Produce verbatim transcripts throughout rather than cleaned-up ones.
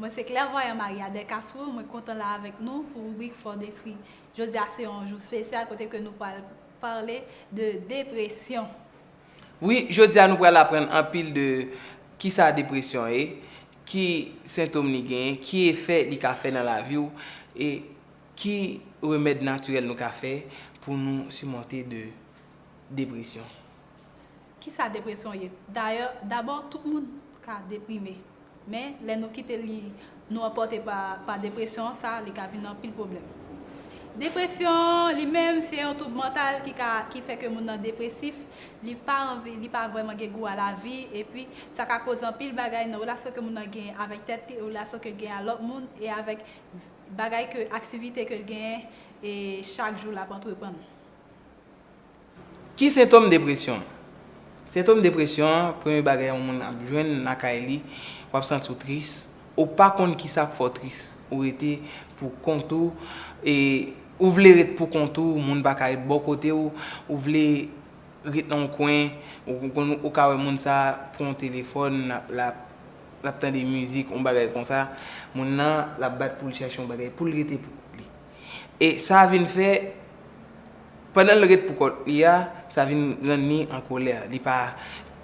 Mwen se Clairvoyant Maria Delcastro, mwen kontan la avèk nou pou ribrik Fò Despri. Jodi a se yon jou espesyal kote ke nou pral pale de depresyon. Wi, jodi a nou pral aprann anpil de kisa depresyon ye, ki sentòm li genyen, ki efè li ka fè nan lavi w, e ki remèd natirèl nou ka fè pou nou simonte de depresyon. Kisa depresyon ye? Dayè, dabò, tout moun ka deprime. Men, lè nou kite li, nou anpòte pa, pa depresyon sa, li ka vin anpil pwoblèm. Depresyon, li menm, se yon twoub mantal ki ka, ki fè ke moun nan depresif, li pa anvi, li pa vrèman gen gou a lavi, epi sa ka koz anpil bagay nan relasyon ke moun nan gen avèk tèt li, relasyon ke l gen a lòt moun, e avèk bagay ke, aktivite ke l genyen, e chak jou l ap antreprann. Ki sentòm depresyon? Sentòm depresyon an, premye bagay yon moun ap jwenn lakay li, w ap santi w tris, ou pa konn kisa k fè w tris, ou rete pou kont ou, e ou vle ret pou kont ou, moun pa ka ret bò kote w, ou vle ret nan yon kwen, ou, ou, ou ka wè moun sa pran yon telefòn, l ap, l ap, l ap tande mizik, yon bagay konsa, moun nan, l ap bat pou l chèche yon bagay, pou l rete pou kont li. E sa vin fè, pandan l ret pou kont li a, sa vin rann li an kolè. Li pa,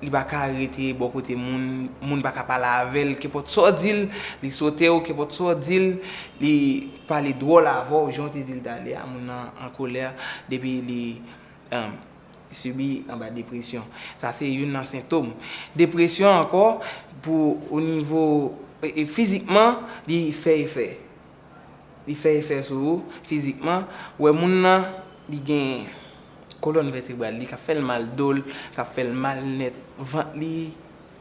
li pa ka rete bò kote moun, moun pa ka pale avè l, kenpòt sa w di l, li sote w, kenpòt sa w di l, li pale dwòl avè w, jan w te di l talè a, moun nan an kolè, depi li, um, sibi anba depresyon. Sa se youn nan sentòm. Depresyon ankò, pou o nivo, e, e, fizikman, li fè efè. Li fè efè sou ou fizikman. Ou wè moun nan, li gen kolòn vètebral li k ap fè l mal, do l k ap fè l mal nèt, vant li,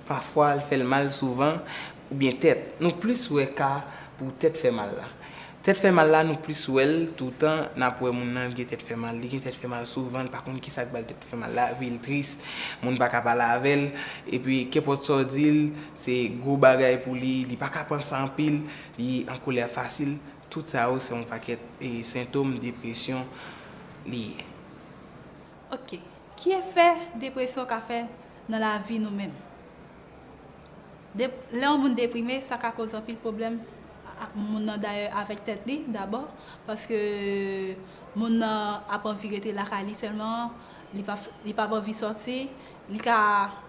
pafwa l fè l mal souvan, oubyen tèt. Nou plis wè ka pou tèt fè mal la. Tèt fè mal la, nou plis wè l toutan, n ap wè moun nan gen tèt fè mal, li gen tèt fè mal souvan, li pa konn kisa k ba l tèt fè mal la, epi l tris, moun pa ka pale avè l, epi kenpòt sa w di l, se gwo bagay pou li, li pa ka panse anpil, li an kolè fasil. Tout sa yo se yon pakèt, e, sentòm depresyon li ye. Ok. Ki efè depresyon ka fè nan lavi nou menm? De, lè yon moun deprime, sa ka koz anpil pwoblèm a, a, moun nan dayè avèk tèt li dabò, paske moun nan ap anvi rete lakay li sèlman, li p ap, li p ap anvi sòti, li ka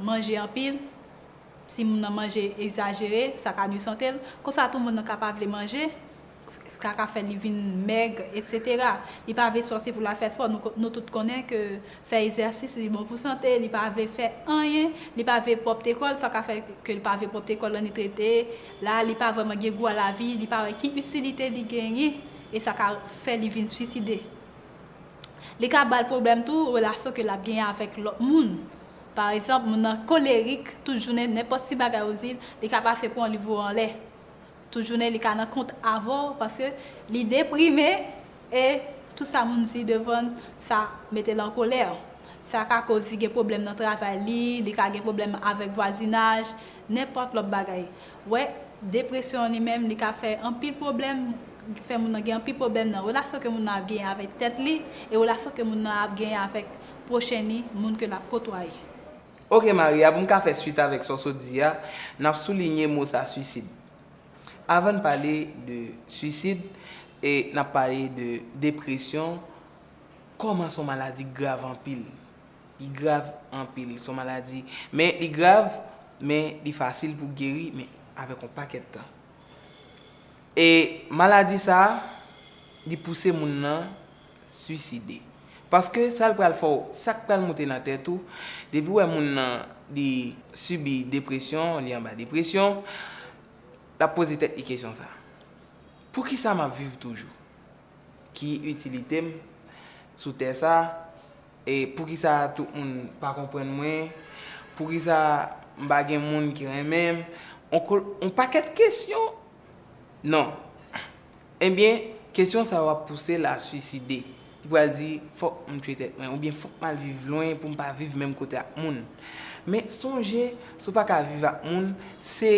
manje anpil, si moun nan manje egzajere, sa ka nwi sante l. Konsa tou, moun nan ka pa vle manje, sa ka fè li vin mèg, etsetera. Li pa vle sòti pou l al fè spò. Nou, nou tout konnen ke fè egzèsis, li bon pou sante. Li pa vle fè anyen. Li pa vle pwòpte kò l, sa ka fè ke li pa vle pwòpte kò l, li trete la, li pa vrèman gen gou a lavi, li pa wè ki itilite li genyen, e sa ka fè li vin swiside. Li ka ba l pwoblèm tou, relasyon ke l ap genyen avèk lòt moun. Pa egzanp, moun nan kolerik, tout jounen, nenpòt ti bagay ou di l, li ka pase pou yon livre anlè. Tout jounen, li ka nan kont avè w, paske li deprime, e tout sa moun di devan l, sa mete l an kolè. Sa ka koz li gen pwoblèm nan travay li, li ka gen pwoblèm avèk vwazinaj, nenpòt lòt bagay. Wè, depresyon li menm, li ka fè anpil pwoblèm, fè moun nan gen anpil pwoblèm nan relasyon ke moun nan ap genyen avèk tèt li, e relasyon ke moun nan ap genyen avèk pwochen li, moun ke l ap kotwaye. Ok, Maria, pou m ka fè swit avèk sa w sot di a, n ap soulinye mo sa, swisid. Avan n pale de swisid, e n ap pale de depresyon, kòman se yon maladi grav anpil. Li grav anpil, se yon maladi. Men li grav, men li fasil pou geri, men avèk yon pakèt tan. E maladi sa a, li pouse moun nan swiside. Paske sa l pral fè w, sa k pral moute nan tèt ou, depi w wè moun nan li sibi depresyon, li anba depresyon, l ap poze tèt li kesyon sa a. Poukisa m ap viv toujou? Ki itilite m sou tè sa? E poukisa tout moun pa konprann mwen? Poukisa m pa gen moun ki renmen m? On ko-, on pakèt kesyon. Non. Ebyen, kesyon sa yo ap pouse l a swiside. Li pral di, fòk m tchwe tèt mwen, oubyen fòk m al viv lwen pou m pa viv menm kote ak moun. Men sonje, si w pa ka viv ak moun, se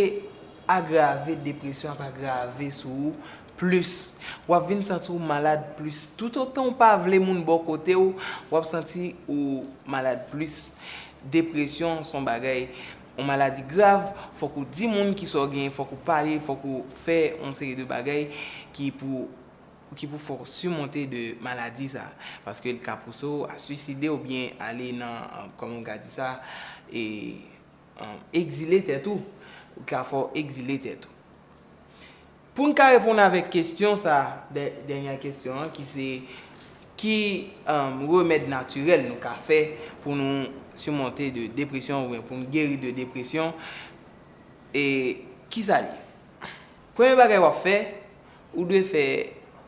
agrave, depresyon ap agrave sou ou plis. W ap vin santi w malad plis. Toutotan w pa vle moun bò kote w, w ap santi w malad plis. Depresyon se yon bagay yon maladi grav, fòk ou di moun kisa w genyen, fòk ou pale, fòk ou fè yon seri de bagay ki pou ki pou fè w simonte de maladi sa, paske l ka pouse w a swiside oubyen ale nan, kòman m ka di sa, e, egzile tèt ou, l ka fè w egzile tèt ou. Pou n ka reponn avèk kesyon sa, dè- dènyè kesyon an, ki se, ki, um, remèd natirèl nou ka fè pou nou simonte de depresyon oubyen pou n geri de depresyon, e kisa l ye? Premye bagay w ap fè, ou dwe fè,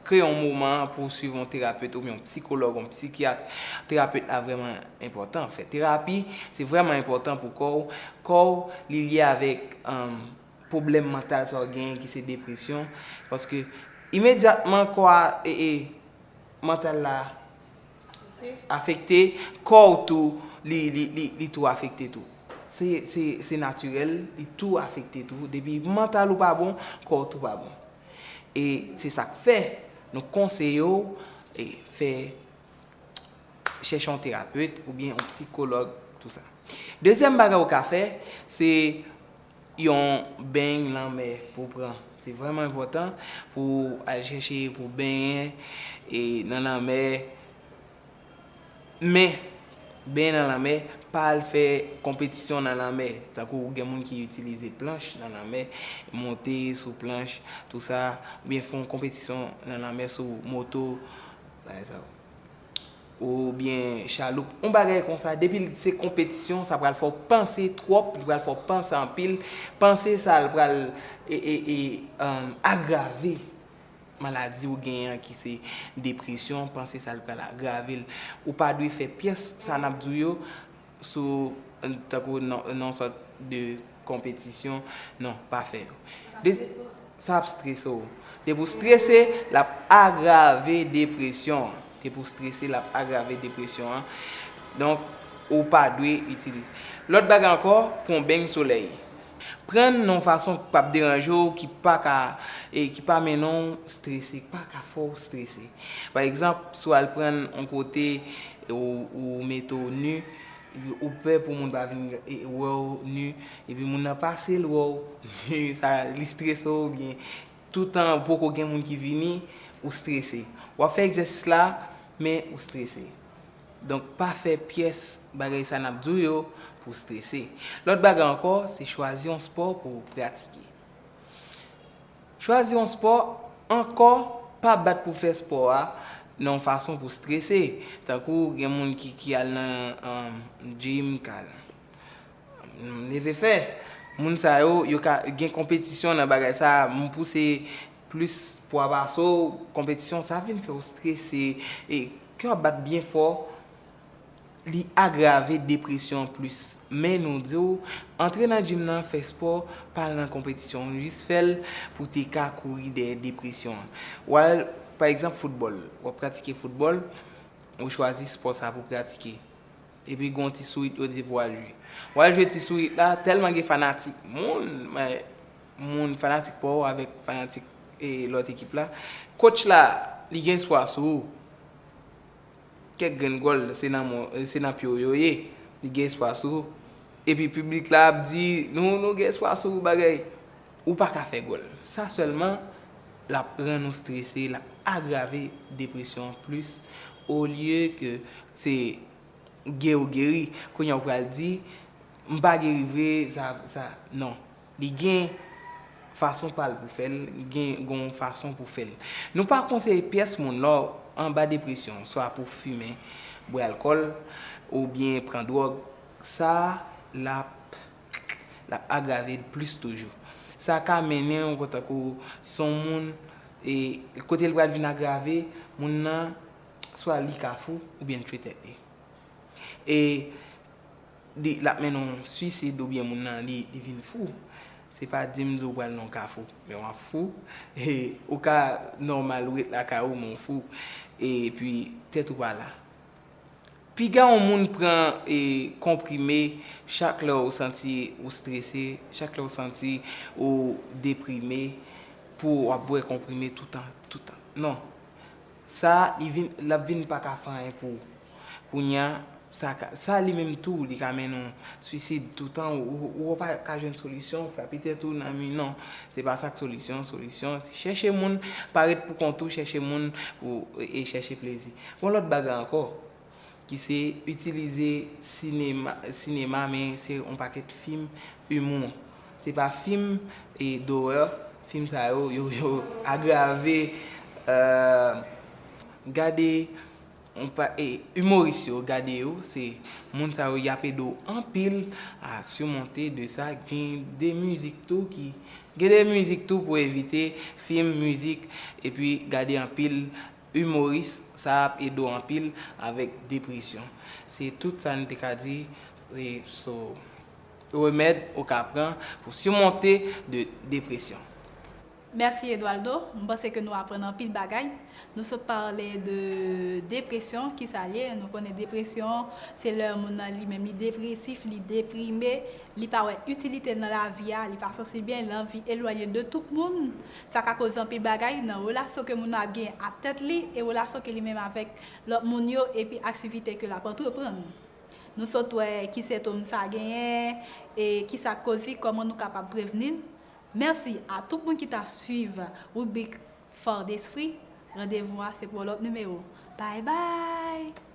kreye yon moman pou w swiv yon terapet oubyen yon psikològ, yon psikyat. Terapet la vrèman enpòtan. Fè terapi, se vrèman enpòtan pou kò w. Kò w, li lye avèk, um, pwoblèm mantal sa w genyen ki se depresyon. Paske imedyatman kò a, e, e, mantal la afekte, kò w tou, li, li, li, li tou afekte tou. Se, se, se natirèl, li tou afekte tou. Depi mantal ou pa bon, kò w tou pa bon. E se sa k fè nou konseye w, e, fè chèche yon terapet oubyen yon psikològ, tou sa. Dezyèm bagay ou ka fè, se yon beny lanmè pou w pran. Se vrèman enpòtan pou w al chèche pou w benyen, e, nan lanmè. Men, benyen nan lanmè, pa al fè konpetisyon nan lanmè. Tankou gen moun ki itilize planch nan lanmè, monte sou planch, tou sa, oubyen fè yon konpetisyon nan lanmè sou moto, bagay sa yo. Oubyen chaloup, yon bagay konsa, depi l se konpetisyon, sa pral fè w panse twòp, li pral fè w panse anpil, panse sa l pral, e, e, e, um, agrave maladi ou genyen an ki se depresyon, panse sa l pral agrave l. Ou pa dwe fè pyès sa n ap di w yo sou, tankou nan, nan yon sòt de konpetisyon. Non, pa fè yo. De, sa ap strese w. Depi w strese, l ap agrave depresyon an. Depi w strese, l ap agrave depresyon an. Donk, ou pa dwe itilize. Lòt bagay ankò, pran yon beny solèy. Pran l nan yon fason k p ap deranje w, ki pa ka, e ki pa mennen w strese, ki pa ka fè w strese. Pa egzanp, si w al pran l yon kote, e ou, ou mete w ni, ou pè pou moun pa vin, e, wè w ni, epi moun nan pase l wè w, sa, li strese w, oubyen toutan poko gen moun ki vini, ou strese. W ap fè egzèsis la, men ou strese. Donk, pa fè pyès bagay sa n ap di w yo pou w strese. Lòt bagay ankò, se chwazi yon spò pou w pratike. Chwazi yon spò, ankò, pa bat pou fè spò a nan yon fason pou strese. Tankou gen moun ki, ki al nan, um, gym, k al, um, leve fè. Moun sa yo, yo ka gen konpetisyon nan bagay sa, m pouse plis pwa pase w, konpetisyon sa vin fè w strese, e kè w ap bat byen fò, li agrave depresyon an plis. Men nou di w, antre nan gym nan, fè spò, pa al nan konpetisyon, jis fè l pou w te ka kouri dèyè depresyon an. W al, pa egzanp, foutbòl. W ap pratike foutbòl, ou chwazi spò sa pou w pratike. Epi gen yon ti sourit yo di pou w al jwe. W al jwe ti sourit la, tèlman gen fanatik moun, men moun fanatik pa w avèk fanatik, e, lòt ekip la. Coach la, li gen espwa sou ou. Kèk grenn gòl, se nan men w, se nan pye w yo ye. Li gen espwa sou ou. Epi piblik la ap di, "Nou, nou gen espwa sou ou," bagay. Ou pa ka fè gòl. Sa sèlman, l ap rann ou strese, l ap agrave depresyon an plis, olye ke se geri w geri. Kounye a ou pral di, "M pa geri vre, sa, sa." Non. Li gen fason pa l pou fè l, gen, gen yon fason pou fè l. Nou pa konseye pyès moun lè w anba depresyon, swa pou w fimen, bwè alkòl, oubyen pran dwòg. Sa, l ap, l ap agrave l plis toujou. Sa ka mennen w kontan kou s on moun, e kote l pral vin agrave, moun nan, swa li ka fou, oubyen l tchwe tèt li. E li, l ap mennen yon swisid oubyen moun nan, li, li vin fou. Se pa di m di w pral nan yon kafou, men w ap fou. E ou ka nòmal ou ret lakay ou, men w fou. Epi, tèt ou pa la. Piga yon moun pran, e, konprime chak lè w santi ou strese, chak lè w santi ou deprime, pou w ap bwè konprime toutan, toutan. Non. Sa, li vin, l ap vin pa ka fè anyen pou ou. Kounye a, Sa, ka- sa li menm tou, li ka mennen w swisid toutan, ou, ou, ou pa ka jwenn solisyon, frape tèt ou nan mi, non. Se pa sa k solisyon, solisyon, se chèche moun, pa ret pou kont ou, chèche moun pou, e, e chèche plezi. Gon lòt bagay ankò, ki se itilize sinema, sinema, men se yon pakèt fim imou. Se pa fim e dorè, fim sa yo, yo, yo agrave, euh, gade, yon pa, e, imoris yo, gade yo, se moun sa yo, y ap ede w anpil a simonte de sa. Gen de mizik tou ki, gen de mizik tou pou evite fim, mizik, epi gade anpil imoris, sa ap ede w anpil avèk depresyon. Se tout sa n te ka di, e, so, remèd ou ka pran pou simonte de depresyon. Mèsi Eduardo, m panse ke nou aprann anpil bagay. Nou sot pale de depresyon, kisa l ye. Nou konnen depresyon, se lè moun nan li menm li depresif, li deprime, li pa wè itilite nan lavi a, li pa santi byen, li anvi elwanye de tout moun. Sa ka koze anpil bagay nan relasyon ke moun nan ap genyen ak tèt li e relasyon ke li menm avèk lòt moun yo epi aktivite ke l ap antreprann. Nou sot wè ki sentòm sa genyen e kisa k koz li, kòman nou kapab prevni l. Mèsi a tout moun ki t ap swiv ribrik Fò Despri. Randevou a se pou yon lòt nimewo. Bye bye!